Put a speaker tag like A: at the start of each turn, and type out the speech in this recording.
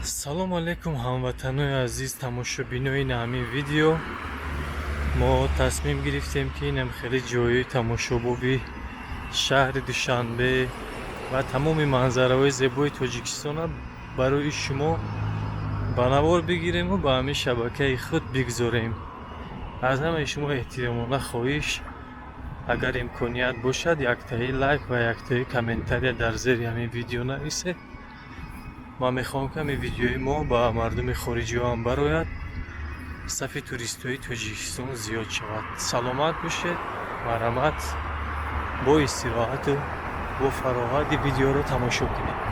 A: Салому алайкум, ҳамватанои азиз, тамошобинои ҳамин видео. Мо тасмим гирифтем, ки инам хеле ҷои тамошобоби шаҳри Душанбе ва тамоми манзараҳои зебои Тоҷикистонро барои шумо ба навор бигирему ба ҳамин шабакаи худ бигзорем. Аз ҳамаи шумо эҳтиромона хоҳиш: агар имконият бошад, яктаи лайк ва яктаи комментария дар зери ҳамин видео нависед. Ман мехоҳам, ки ҳамин видеои мо ба мардуми хориҷиҳо ҳам барояд, сафи туристҳои Тоҷикистон зиёд шавад. Саломат бошед, марҳамат, бо истироҳату бо фароғати видеоро тамошо кунед.